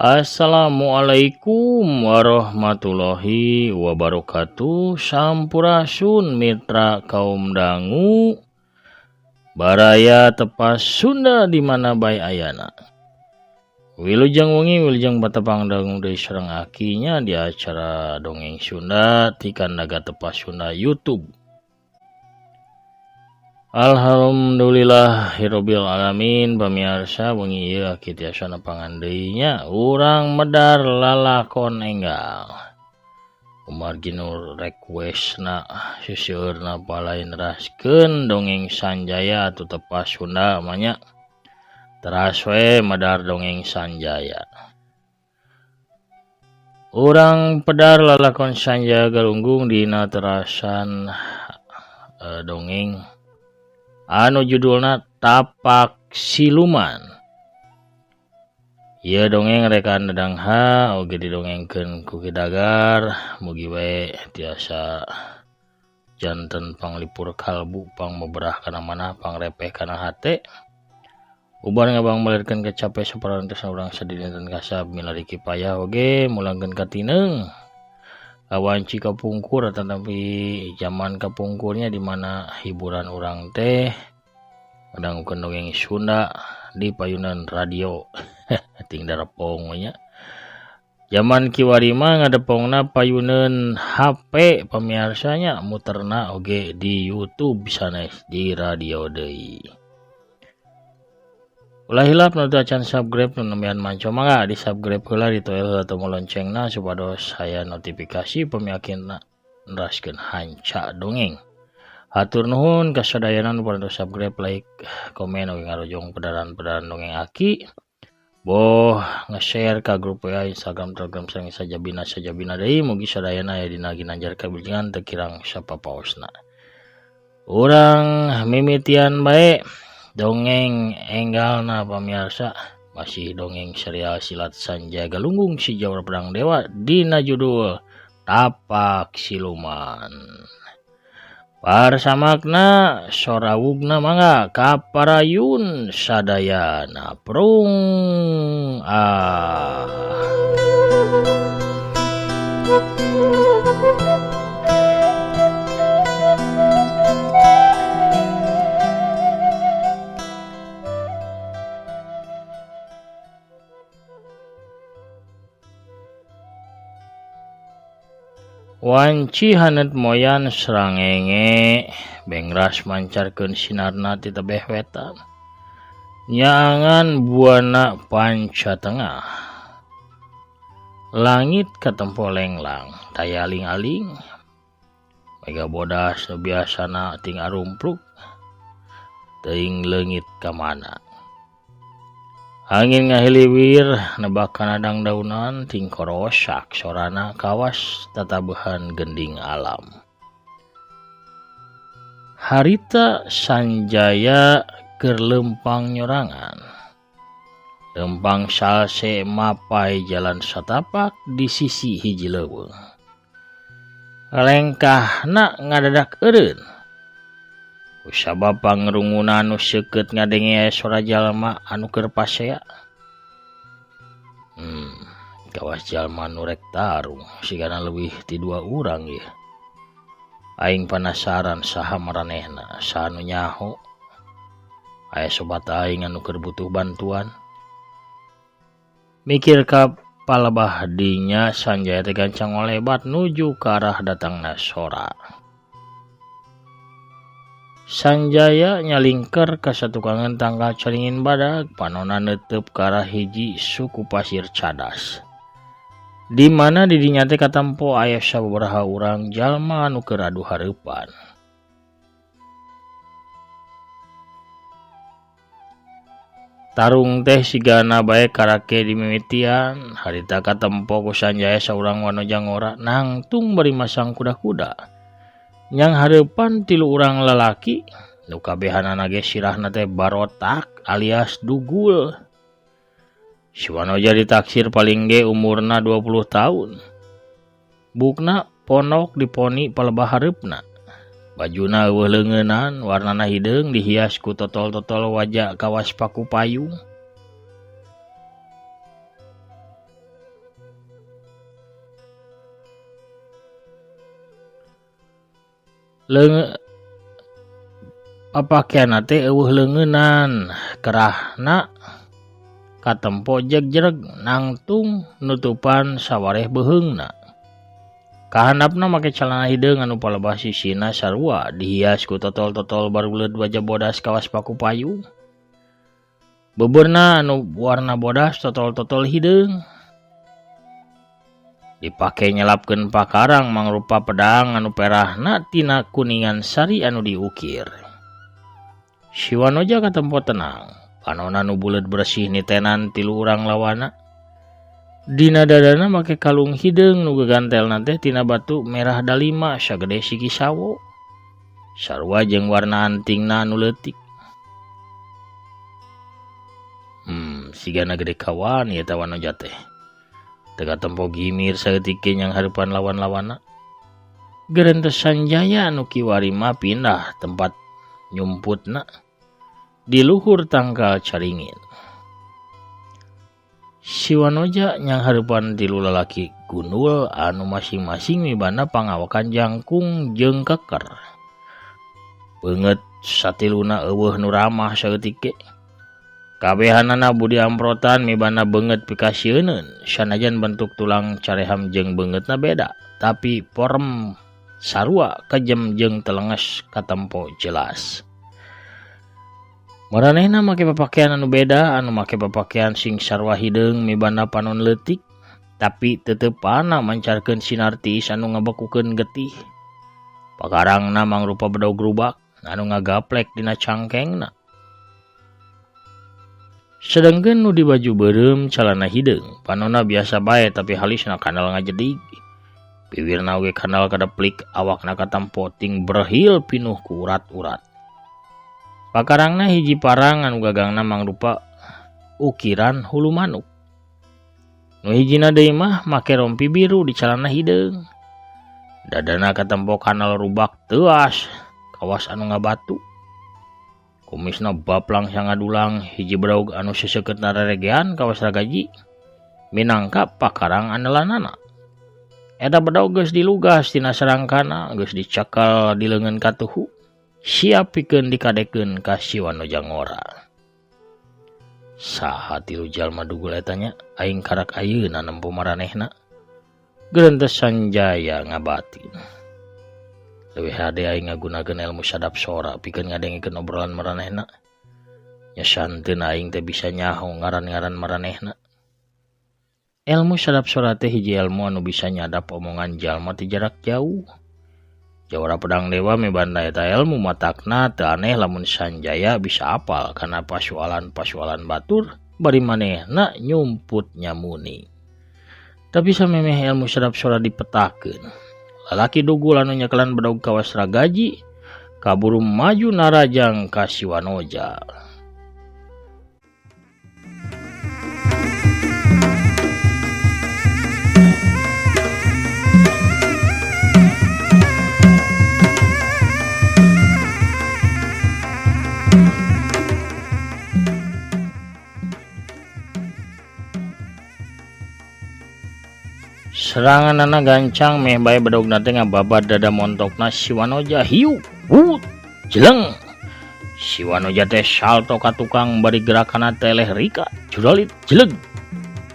Assalamualaikum warahmatullahi wabarakatuh. Sampurasun mitra kaum dangu baraya tepas Sunda di mana bae ayana. Wilujeng wengi wilujeng patepang dangu deui sareng akinya di acara dongeng Sunda ti Kandaga Tepas Sunda YouTube. Alhamdulillahirabbil alamin pamiarsa wengi ieu aki tiasa nepangan deui nya urang medar lalakon enggal. Kumargi nu requestna seuseurna palain raskeun dongeng Sanjaya atuh tepas Sunda mah nya. Teras we medar dongeng Sanjaya. Urang pedar lalakon Sanjaya Galunggung dina terasan dongeng anu judulna Tapak Siluman. Ieu dongeng rekan Dadang H oge didongengkeun ku Ki Dagar, mugi we tiasa janten panglipur kalbu, pangbeberah kana manah, pangrepeh kana hate. Ubar ngabang melirkeun kacape saparantos urang sadinten kasab milari kipayah oge mulangkeun katineng. Kawanci kapungkur tetapi zaman kapungkurnya di mana hiburan urang teh ngadangukeun dongeng Sunda di payunan radio. Ting darepong we nya. Zaman kiwari mah ngadepongna payunan HP pamiarsanya muterna oge di YouTube sanes di radio deui. Ulah hilap nu teu acan subscribe nu nembean manco mangga di subscribe heula ditoel heula tombol loncengna supados aya notifikasi pamiakinna neraskeun hanca dongeng. Hatur nuhun kasadayana nu parantos subscribe, like, komen oge ngarojong pedaran-pedaran dongeng aki. Boh nge-share ka grup WA, Instagram, Telegram sareng sajabina-sajabina deui mugi sadayana aya dina ginanjar kawilujengan teu kirang sapapaosna. Urang mimitian bae dongeng enggalna pamiarsa, masih dongeng serial silat Sanjaya Galunggung si Jawara Pedang Dewa dina judul Tapak Siluman. Parsamakna sorawugna mangga kaparayun sadayana prung ah. Wanci haneut moyan srangenge bengras mancarkeun sinarna ti tebeh wetan. Nyaangan buana panca tengah. Langit katempo lenglang, taya aling-aling. Mega bodas nu biasana ting arumpruk, teuing leungit ka mana. Angin ngahiliwir nebak kana dangdaunan ting korosak sorana kawas tatabehan gending alam. Harita Sanjaya keur lempang nyorangan. Lempang salse mapai jalan satapak di sisi hiji leuweung. Lengkahna ngadadak eureun. Kusabab pangrungunan nu seukeut ngadenge sora jalma anu keur pasea. Kawas jalma nu rek tarung sigana leuwih ti dua urang ieu. Aing panasaran saha maranehna, saha nu nyaho. Aya sobat aing anu keur butuh bantuan. Mikir ka palebah dinya Sanjaya teh gancang ngolebat nuju ka arah datangna sora. Sanjaya nyalingker ka satukangan tangkal caringin badag, panona neuteub ka arah hiji suku pasir cadas. Di mana di dinya teh katempo aya sababaraha urang jalma anu keur adu hareupan. Tarung teh sigana bae karake dimimitian, harita katempo ku Sanjaya saurang wanoja ngora nangtung bari masang kuda-kuda. Nyang hareupan tilu urang lalaki nu kabehanana ge sirahna teh barotak alias dugul. Si wanoja ditaksir paling ge umurna 20 tahun. Bukna ponok diponi palebah hareupna. Bajuna eueuh leungeunan, warnana hideung dihias ku totol-totol wajah kawas paku payung. Leungeun papakeanna teh eueuh leungeunan, kerahna katempo jegjreg nangtung nutupan sawareh beuheungna. Kahandapna make calana hideung anu palebah sisina sarua dihias ku totol-totol baruleud baja bodas kawas paku payung. Beubeurna anu warna bodas totol-totol hideung. Dipake nyelapkeun pakarang mangrupa pedang anu perahna tina kuningan sari anu diukir. Si Wanoja katempo tenang, panona nu buleud bersih nitenan tilu urang lawana. Dina dadana make kalung hideung nu gagantelna teh tina batu merah dalima sagede siki sawo. Sarua jeung warna antingna anu leutik. Sigana gede kawan ieu teh Wanoja teh. Teu katempo gimir saeutik ge nyang hareupan lawan-lawanna. Gerentes Sanjaya anu kiwari mah pindah tempat nyumputna di luhur tangkal caringin. Si Wanoja nyang hareupan tilu lalaki gundul anu masing-masing mibanda pangawakan jangkung jeung keker. Beungeut satiluna eueuh nu ramah saeutik ge. Kabehanana budi amprotan mibanda beungeut pikasieuneun, sanajan bentuk tulang careham jeung beungeutna beda, tapi form sarua kejem jeung telenges katempo jelas. Maranehna make papakean anu beda, anu make papakean sing sarua hideung mibanda panon leutik, tapi teuteupana mancarkeun sinar tiis anu ngabekukeun getih. Pakarangna mangrupa bedog rubak anu ngagaplek dina cangkengna. Sedengkeun nu di baju beureum calana hideung, panonna biasa bae tapi halisna kandal ngajedig. Piwirna oge kandal kadeplik, awakna katempo ting berhil pinuh ku urat-urat. Pakarangna hiji parang anu gagangna mangrupa ukiran hulu manuk. Nu hijina deui mah make rompi biru di calana hideung. Dadana katempo kanal rubak teuas, kawas anu ngabatu. Kumisna baplang sangadulang, hiji bedog anu seseukeutna reregean kawas ragaji minangka pakarang andelanana. Eta bedog geus dilugas tina sarangkana, geus dicakal di leungeun katuhu. Siap pikeun dikadekeun ka si Wanoja ngora. Saha tilu jalma dugul eta nya, aing karak ayeuna nempo maranehna. Gerentes Sanjaya ngabatin. Leuwih hade aing ngagunakeun ilmu sadap sora pikeun ngadengikeun obrolan maranehna. Nya santeun aing teh bisa nyaho ngaran-ngaran maranehna. Ilmu sadap sora teh hiji ilmu anu bisa nyadap omongan jalma ti jarak jauh. Jawara pedang dewa mibanda eta ilmu matakna teu aneh lamun Sanjaya bisa apal kana pasualan-pasualan batur bari manehna nyumput nyamuni. Tapi samemeh ilmu sadap sora dipetakeun, lalaki dugul anu nyekelan bedog kawas ragaji kaburu maju narajang ka si Wanoja. Seranganana gancang meh bae bedogna teh ngababad dada montokna si Wanoja. Hiu, wut, jeleng. Si Wanoja teh salto ka tukang bari gerakanna teh leh rika, juralit, jeleg.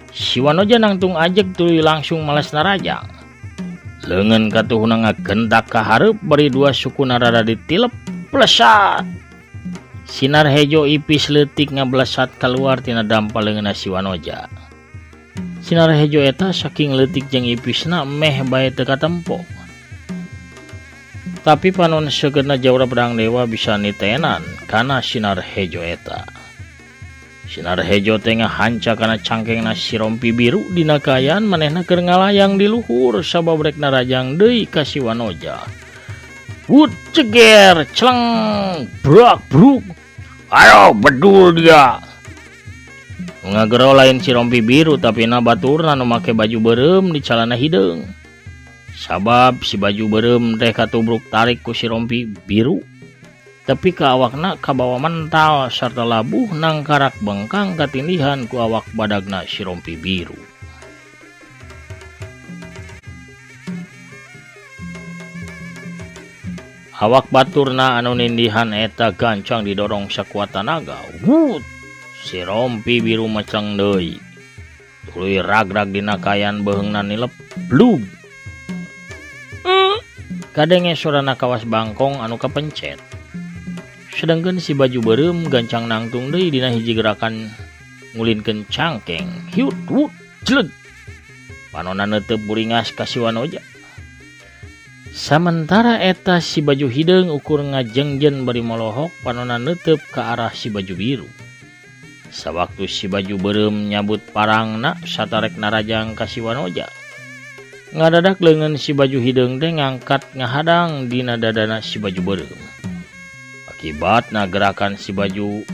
Si Wanoja nangtung ajeg tuluy langsung males narajang. Leungeun katuhuna ngagentak ka hareup bari dua sukuna rada ditilep, plesat. Sinar hejo ipis leutik ngablesat kaluar tina dampa leungeunna si Wanoja. Sinar hejo eta saking leutik jeung ipisna meh bae teu katempo. Tapi panon seukeutna Jawara Pedang Dewa bisa nitenan kana sinar hejo eta. Sinar hejo teh ngahanca kana cangkengna si rompi biru dina kaayaan manehna keur ngalayang di luhur sabab rek narajang deui ka si Wanoja. Wut ceger celeng brak bruk. Ayo bedul dia. Ngagero lain si rompi biru tapi na baturna nu make baju beureum di calana hideung. Sabab si baju beureum teh katubruk tarik ku si rompi biru. Tapi ka awakna kabawa mental sarta labuh nangkarak bengkang katindihan ku awak badagna si rompi biru. Awak baturna anu nindihan eta gancang didorong sakuat tanaga. Wut! Si rompi biru meceng deui. Tuluy ragrag dina kayan beheungna nilep blug. Kadenge sorana kawas bangkong anu kapencet. Sedengkeun si baju beureum gancang nangtung deui dina hiji gerakan ngulinkeun cangkeng. Hiut wut jleg. Panona neuteup buringas ka si Wanoja. Samentara eta si baju hideung ukur ngajengjen bari molohok panona neuteup ka arah si baju biru. Sawaktu si baju beureum nyabut parangna satarek narajang ka si Wanoja. Ngadadak leungeun si baju hideung teh ngangkat ngahadang dina dadana si baju beureum. Akibatna gerakan si baju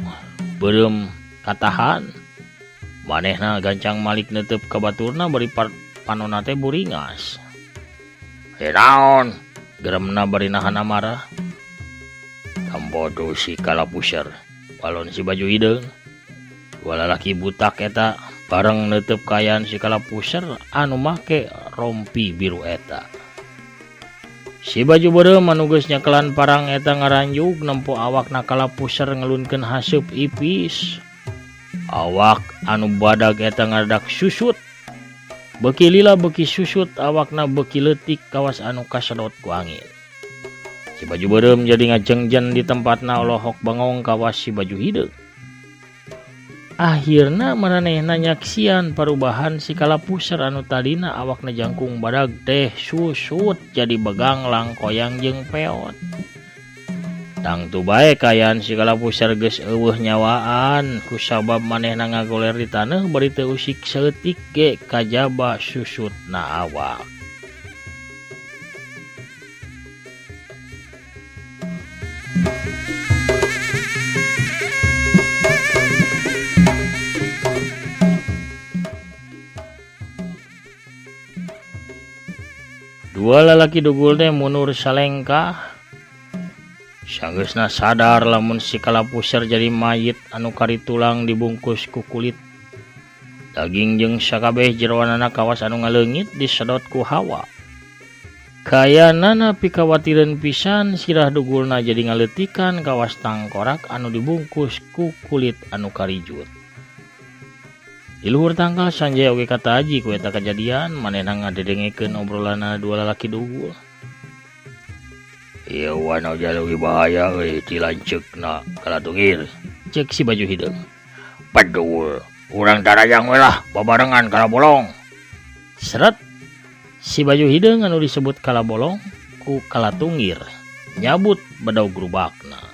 beureum katahan. Manehna gancang malik neuteup ka baturna bari panona teh buringas. "Hei naon?" geremna bari nahan amarah. "Kambodo si Kalapuser," balon si baju hideung. Dua lalaki butak eta bareng neuteub kaayaan si Kalapuser anu make rompi biru eta. Si baju beureum anu geus nyekelan parang eta ngaranjug nempo awakna Kalapuser ngelunkeun haseup ipis. Awak anu badag eta ngadadak susut. Beuki lila beuki susut awakna beuki leutik kawas anu kasedot ku angin. Si baju beureum jadi ngajengjen di tempatna olohok bengong kawas si baju hideung. Akhirna maranehna nyaksian parubahan si Kalapuser anu tadina awakna jangkung badag teh susut jadi begang langkoyang jeung peot. Tangtu bae kaayaan si Kalapuser geus eueuh nyawaan kusabab manehna ngagoler di taneuh bari teu usik saeutik ge kajaba susutna awak. Dua lalaki dugul teh mundur salengkah. Sanggeusna sadar lamun si Kalapuser jadi mayit anu kari tulang dibungkus ku kulit. Daging jeung sakabeh jeroanana kawas anu ngaleungit disedot ku hawa. Kayanana pikawatireun pisan sirah dugulna jadi ngaleutikan kawas tangkorak anu dibungkus ku kulit anu karijut. Di luhur tangkal Sanjaya oge kataji ku eta kajadian manehna ngadedengekeun obrolanna dua lalaki dugul. "Ieu Wanoja leuwih bahaya euy ti lanceukna Kalatungir," ceuk si baju hideung. "Bedul, urang tarajang we lah babarengan Kalabolong." Seret si baju hideung anu disebut Kalabolong ku Kalatungir nyabut bedog rubakna.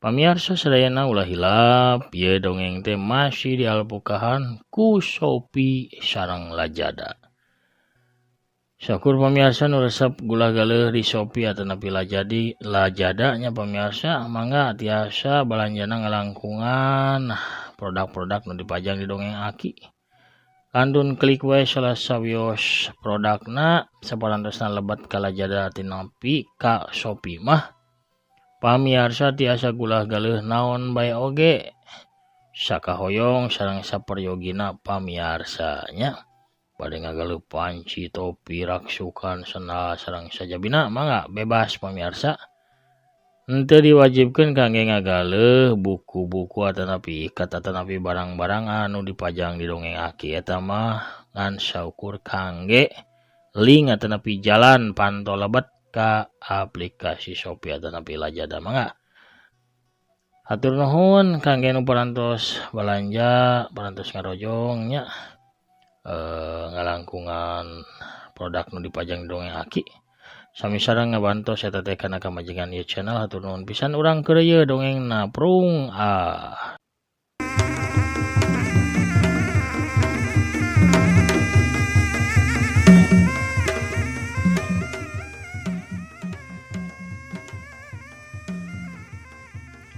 Pamiarsa sadayana ulah hilap, ieu dongeng teh masih dialpukahan ku Shopee sareng Lazada. Syukur pamiarsa nu resep gula galeuh di Shopee atanapi Lazada nya pamiarsa, mangga tiasa balanjana ngalangkungan produk-produk nu dipajang di dongeng Aki. Kantun klik we salah sawios produkna saparantosna lebet ka Lazada atanapi ka Shopee mah. Pamiarsa tiasa gulah galeuh naon bae oge sakahoyong sareng saperyogina pamiarsa nya. Bade ngagaleuh panci, topi, raksukan, sendal sareng sajabina mangga bebas pamiarsa. Henteu diwajibkeun kangge ngagaleuh buku-buku atanapi ikat atanapi barang-barang anu dipajang di dongeng Aki eta mah ngan saukur kangge link atanapi jalan panto lebet ka aplikasi Shopee atanapi Lazada mangga. Hatur nuhun kangge nu parantos balanja, parantos ngarojong nya ngalangkungan produk nu dipajang di dongeng Aki. Sami sareng ngabantos eta teh kana kamajengan ieu channel. Hatur nuhun pisan urang keur ieu dongengna prung ah.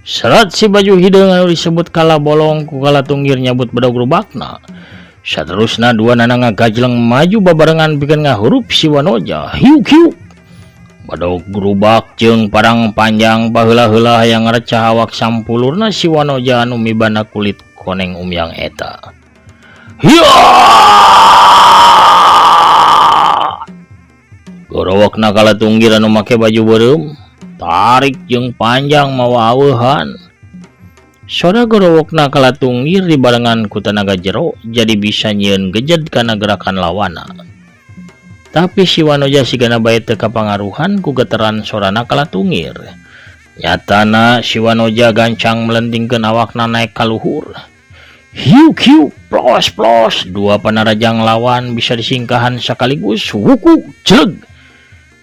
Serat si baju hideung anu disebut Kalabolong ku Kalatunggir nyabut bedog rubakna. Saterusna dua nana ngagajleng maju babarengan pikeun ngahurup si Wanoja. Hiuk hiuk. Bedog gerubak jeung parang panjang baheula-heula hayang ngarecah awak sampulurna si Wanoja anu mibana kulit koneng umyang eta. Hiya! Gorowokna Kalatunggir anu make baju beureum, tarik jeung panjang mawa aweuhan. Sora gorowokna Kalatunggir dibarengan ku tanaga jero jadi bisa nyieun gejed kana gerakan lawana. Tapi si Wanoja sigana bae teu kapangaruhan ku geteran sorana Kalatunggir. Nyatana si Wanoja gancang melentingkeun awakna naek ka luhur. Hiuk hiuk plos plos dua panarajang lawan bisa disingkahan sekaligus wuku jeleg.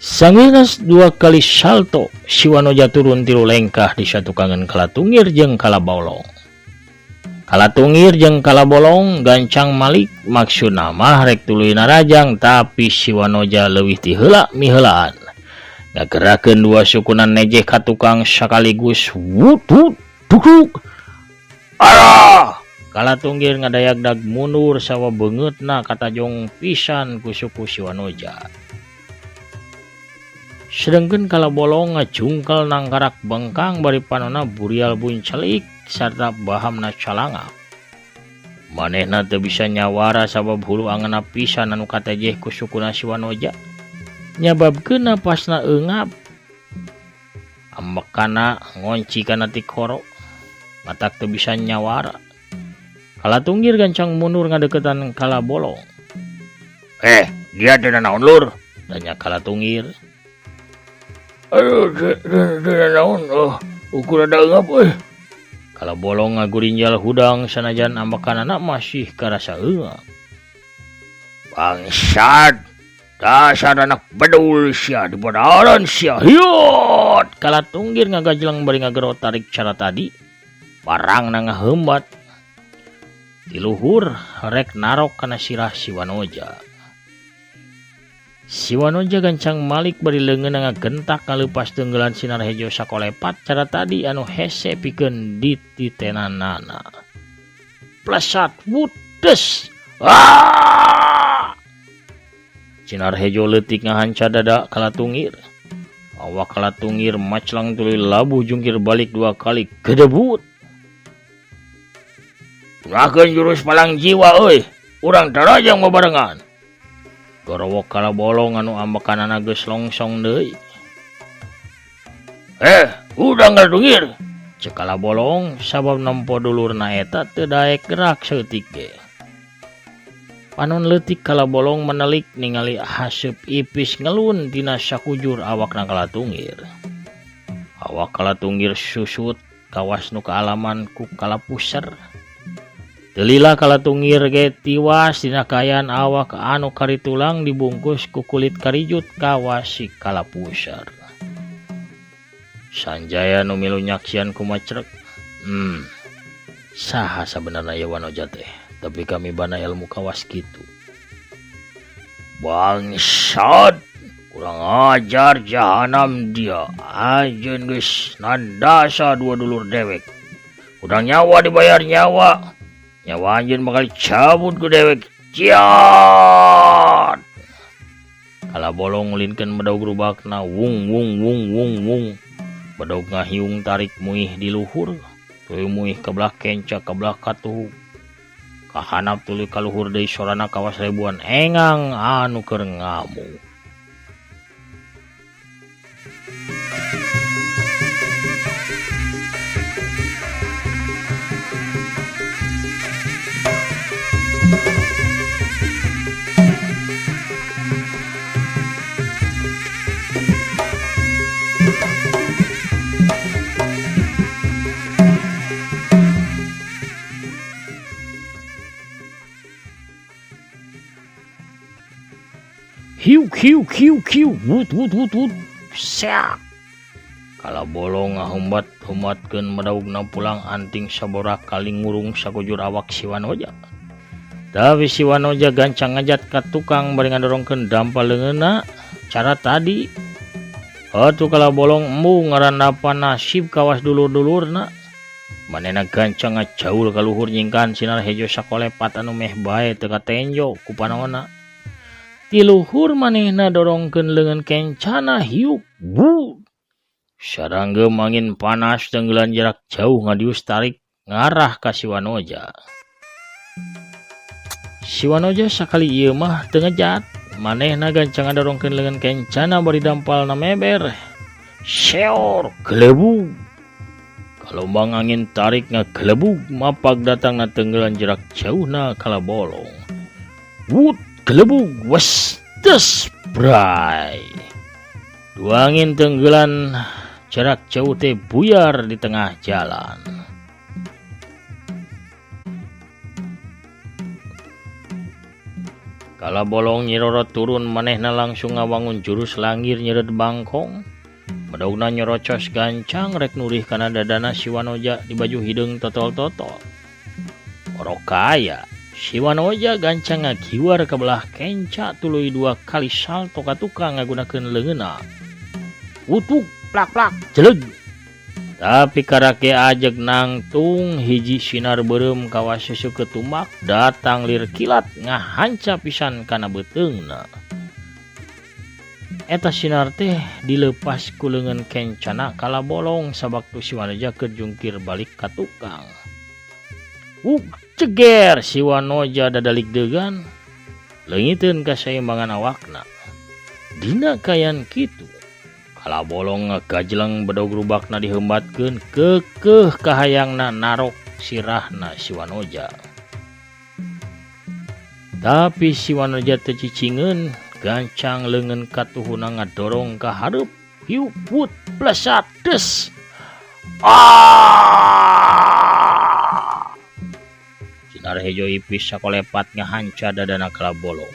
Sangenas dua kali salto si Wanoja turun tilu lengkah di satukangan Kalatunggir jeung Kalabolong. Kalatunggir jeung Kalabolong gancang malik maksudna mah rek tuluy narajang tapi si Wanoja leuwih ti heula miheulaan. Ngagerakeun dua sukunan nejeh ka tukang sekaligus wut wut duk. Arah! Kalatunggir ngadayagdag mundur sawa beungeutna katajong pisan ku suku si Wanoja. Sedengkeun Kalabolong ngajungkel nangkarak bengkang bari panona burial buncelik sarta bahamna calangap. Manehna teu bisa nyawara sabab hulu angeunna pisan anu katejeh ku sukuna si Wanoja. Nyababkeun napasna eungap. Ambekana ngonci kana tikoro. Matak teu bisa nyawara. Kalatunggir gancang mundur ngadeukeutan Kalabolong. Dia teu naon lur? Tanya Kalatunggir. Aduh, teu naon, ukur ada eungap euy. Kalabolong ngagurinjal hudang sanajan ambekanana masih karasa eungap. Bangsat, dasar anak bedul sia dibadaran sia. Hiot! Kalatunggir ngagajleng bari ngagero tarik cara tadi. Barangna ngaheumbat. Di luhur rek narok kana sirah si Wanoja. Si Wanoja gancang malik bari leungeunna ngagentak ngaleupas teunggelan sinar hejo sakolepat cara tadi anu hese pikeun dititenanana. Plesat wudes. Ah! Sinar hejo leutik ngahanca dada Kalatunggir. Awak Kalatunggir maclang tuluy labuh jungkir balik dua kali gedebut. Gunakeun jurus palang jiwa euy, urang tarajang babarengan. Gorowok Kalabolong anu ambekanana geus longsong deui. Udah Kalatunggir. Ceuk Kalabolong sabab nempo dulurna eta teu daek gerak saeutik ge. Panon leutik Kalabolong menelik ningali haseup ipis ngelun tina sakujur awakna Kalatunggir. Awak Kalatunggir susut kawas nu kaalaman ku kalapuser. Telila Kalatunggir ge tiwas dina kaayaan awak anu karitulang dibungkus ku kulit karijut kawas si kalapuser. Sanjaya nu milu nyaksian kumacrek. Saha sabenerna ieu Wanoja teh? Tapi kami bana ilmu kawas kitu. Bangsat, kurang ajar jahanam dia. Ajeun geus nandasa dua dulur dewek. Urang nyawa dibayar nyawa. Nyawa anjeun bakal cabut ku dewek. Ciat! Kalabolong ngulinkeun bedog rubakna wung wung wung wung wung. Bedog ngahiung tarik muih di luhur. Tuluy muih ka belah kenca ka belah katuhu. Kahanap tuluy ka luhur deui sorana kawas ribuan engang anu keur ngamuk. Hiu hiu hiu hiu wut wut wut wut seak. Kalabolong ngahembat hembatkeun medaugna pulang anting sabora kali ngurung sakujur awak si Wanoja. Tapi si Wanoja gancang ngajat ka tukang bari ngadorongkeun dampa leungeunna cara tadi. Atuh Kalabolong embung ngarandapan nasib kawas dulur-dulurna. Manehna gancang ngajaul ka luhur nyingkahan sinar hejo sakolepat anu meh bae teu katenjo ku panona. Ti luhur manehna dorongkeun leungeun kencana hiuk bu. Saranggem angin panas tenggelan jarak jauh ngadius tarik ngarah ka si Wanoja. Si Wanoja sakali ieu mah teu ngejat, Manehna gancang ngadorongkeun leungeun kencana bari dampalna meber. Seor gelebug. Kalombang angin tarik ngagelebug mapag datangna tenggelan jarak jauhna kalabolong. Wut gelebug wes des bray. Dua angin tenggelan jarak jauh teh buyar di tengah jalan. Kalabolong nyirorot turun manehna langsung ngawangun jurus langir nyered bangkong. Bedogna nyorocos gancang rek nurih kana dadana si Wanoja di baju hideung totol-totol. Orok kaya, si Wanoja gancang ngagiwar ka belah kenca tuluy dua kali salto ka tukang ngagunakeun leungeunna. Wutuk plak-plak jeleg. Tapi karake ajeg nangtung hiji sinar beureum kawas seukeut tumak datang lir kilat ngahanca pisan kana beuteungna. Eta sinar teh dilepas ku leungeun kencana kalabolong sabaktu si Wanoja keur jungkir balik ka tukang. Wuk ceger si Wanoja dadalik degan leungiteun kasaimbangan awakna. Dina kayan kitu kalabolong ngagajleng bedog rubakna dihembatkeun keukeuh kahayangna narok sirahna si Wanoja. Tapi si Wanoja teu cicingeun gancang leungeun katuhuna ngadorong ka hareup hiu put plesat des. Ah! Sinar hejo ipis sakolepat ngahanca dadana kalabolong.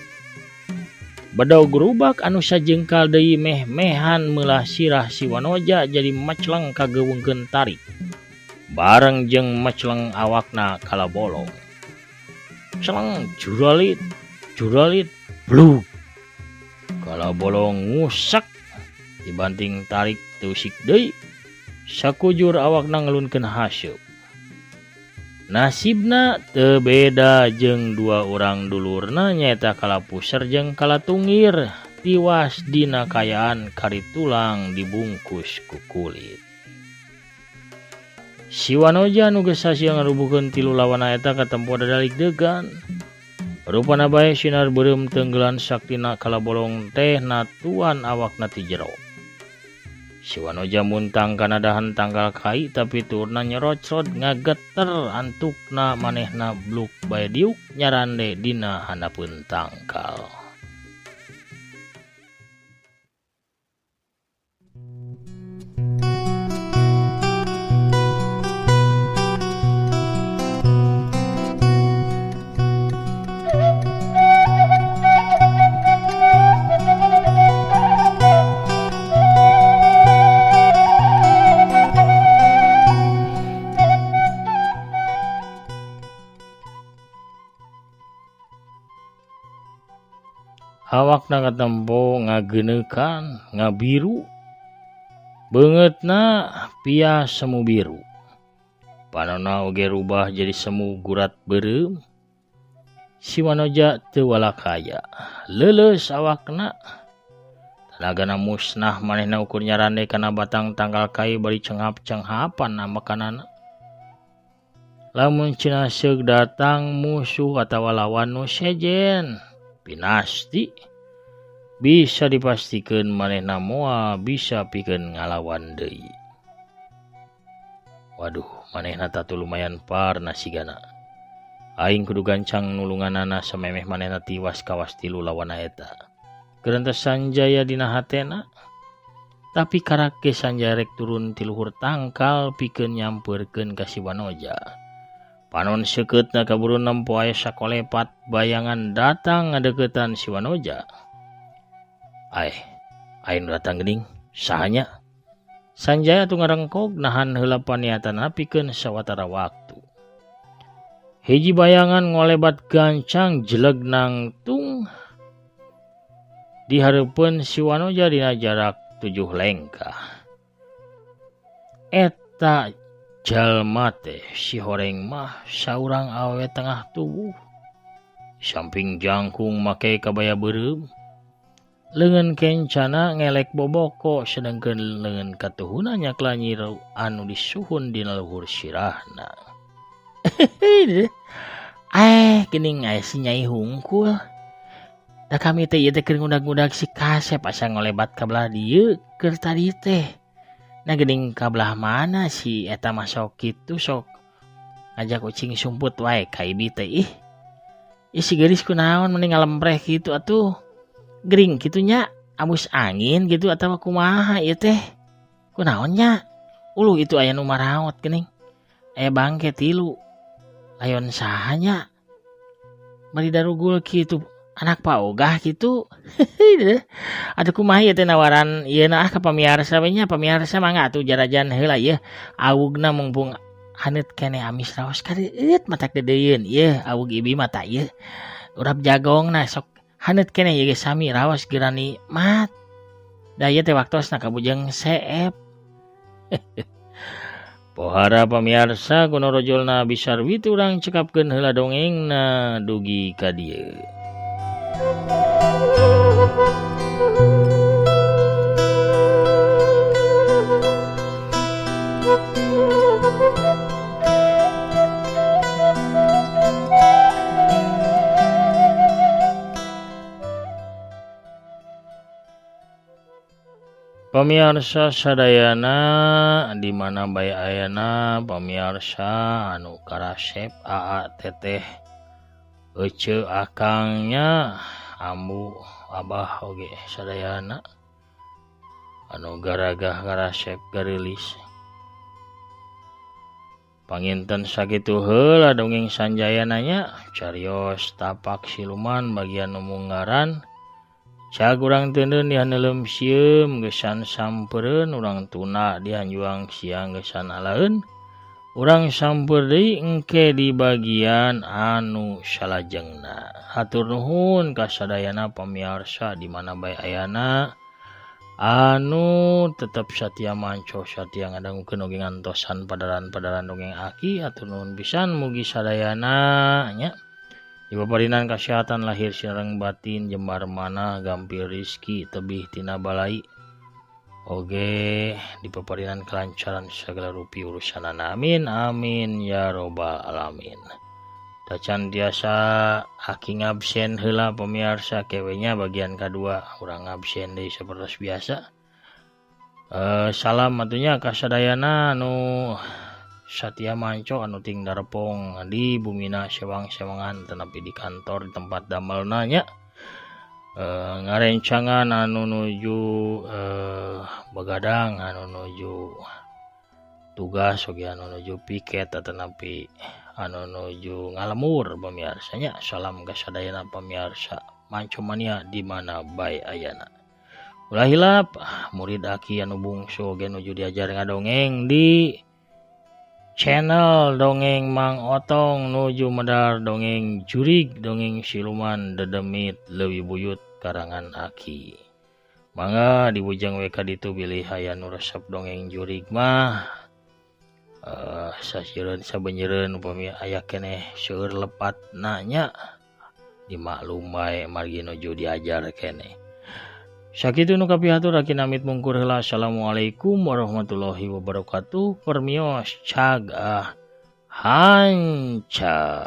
Bedog rubak anu sajengkal deui meh-mehan meulah sirah si Wanoja jadi macleng kageuweungkeun tarik. Bareng jeung macleng awakna kalabolong. Celeng juralit juralit blug. Kalabolong ngusak dibanting tarik tusik deui sakujur awakna ngelunkeun haseup. Nasibna teu beda jeung dua urang dulurna nyaeta Kalapuser jeung Kalatungir tiwas dina kayaan kari tulang dibungkus ku kulit. Si Wanoja nu geus hasil ngarubuhkeun tilu lawanna eta katempo dadalik degan. Rupana bae sinar beureum tenggelan saktina kalabolong teh natuan awakna ti jero. Si Wanoja muntang kana dahan tangkal kai tapi turna nyerocrot ngageter antukna manehna bluk bae diuk nyarande dina handapeun tangkal. Awakna katempo ngageneukan ngabiru beungeutna pia semu biru. Panonna oge rubah jadi semu gurat beureum. Si Wanoja teu walakaya leuleus awakna. Tanagana musnah manehna ukur nyarande kana batang tangkal kai bari cenghap-cenghapan makanana. Lamun cenah seug datang musuh atawa lawan nu sejen pinasti bisa dipastikan manehna moal bisa pikeun ngalawan deui. Waduh, manehna tatu lumayan parna sigana. Aing kudu gancang nulunganana samemeh manehna tiwas kawas tilu lawanna eta. Geurentes Sanjaya dina hatena. Tapi karake Sanjaya rek turun ti luhur tangkal pikeun nyampeurkeun ka si Wanoja. Panon seukeutna kaburu nempo aya sakolepat bayangan datang ngadeukeutan si Wanoja. Aeh, aya nu datang geuning, saha nya? Sanjaya atuh ngarengkog nahan heula paniatan pikeun sawatara waktu. Hiji bayangan ngolebat gancang jeleg nangtung di hareupeun si Wanoja dina jarak 7 lengkah. Eta jalma teh si horeng mah saurang awewe tengah tubuh. Samping jangkung make kabaya beureum. Leungeun kencana ngelek boboko sedengkeun leungeun katuhuna nyakla nyiru anu disuhun dina luhur sirahna. Geuning aya si Nyai hungkul. Da kami teh ieu teh keur ngudag-ngudag si Kasep asa ngolebat ka belah dieu keur tadi teh. Nah geuning ka belah mana si eta mah sok kitu sok ngajak ucing sumput wae ka ibi teh ih. Ih si geulis kunaon mending ngalempreh kitu atuh. Gering kitu nya abus angin gitu atawa kumaha ieu teh. Kunaon nya? Uluh itu aya nu maraot geuning. Aya bangke tilu. Layon saha nya? Bari darugul kitu anak Pak Ogah kitu. Aduh kumaha ieu teh nawaran ieu na ah ka pamiarsa we nya, pamiarsa mangga atuh jarajan heula ieu awugna mumpung haneut keneh amis raos kareueut matak deudeuieun ieu awug ibi mah tah ieu urap jagongna sok haneut keneh ieu ge sami raos geurani mat. Da ieu teh waktosna ka Bujeng Seep. Pohara pamiarsa kuno rojolna Abi Sarwi teh urang cekapkeun heula dongengna dugi ka dieu. Pamiarsa sadayana di mana bae ayana pamiarsa anu karasep aa teteh ece akangnya ambu abah oge sadayana anu garagah karasep garilis panginten sakitu heula dongeng Sanjaya nanya carios tapak siluman bagian nu munggaran. Cag urang teuneun dihaneuleum sieum geusan sampereun urang tuna dihanjuang siang geusan alaeun urang sampeur deui engke di bagian anu salajengna. Hatur nuhun ka sadayana pamiarsa di mana bae ayana anu tetep satia manco satia ngadangukeun oge ngantosan padaran-padaran dongeng aki. Hatur nuhun pisan mugi sadayana nya dipaparinan kasehatan lahir sareng batin jembar manah gampil rizki tebih tina balai oge dipaparinan kelancaran segala rupi urusanana. Amin amin ya robbal alamin. Tacan tiasa aki ngabsen heula pemirsa kewenya bagian kedua urang ngabsen deui sapertos biasa. Salam atunya ka sadayana anu satia manco anu ting darepong di bumina sewang-sewangan tenapi di kantor di tempat damelna nya. Ngarencangan anu nuju begadang anu nuju tugas oge anu nuju piket atanapi anu nuju ngalemur pamiarsa nya. Salam ka sadayana pamiarsa manco mania di mana bae ayana. Ulah hilap murid aki anu bungsu oge nuju diajar ngadongeng di channel Dongeng Mang Otong nuju medar dongeng jurig dongeng siluman dedemit leuwih buyut karangan aki. Mangga dibujeng we ka ditu bilih aya nu resep dongeng jurig mah sasieureun sabeunyereun upami aya keneh seueur lepatna nya dimaklum bae margi nuju diajar keneh. Sakitu nu kapihatur aki namit mungkur heula. Assalamualaikum warahmatullahi wabarakatuh. Permios cag ah hanca.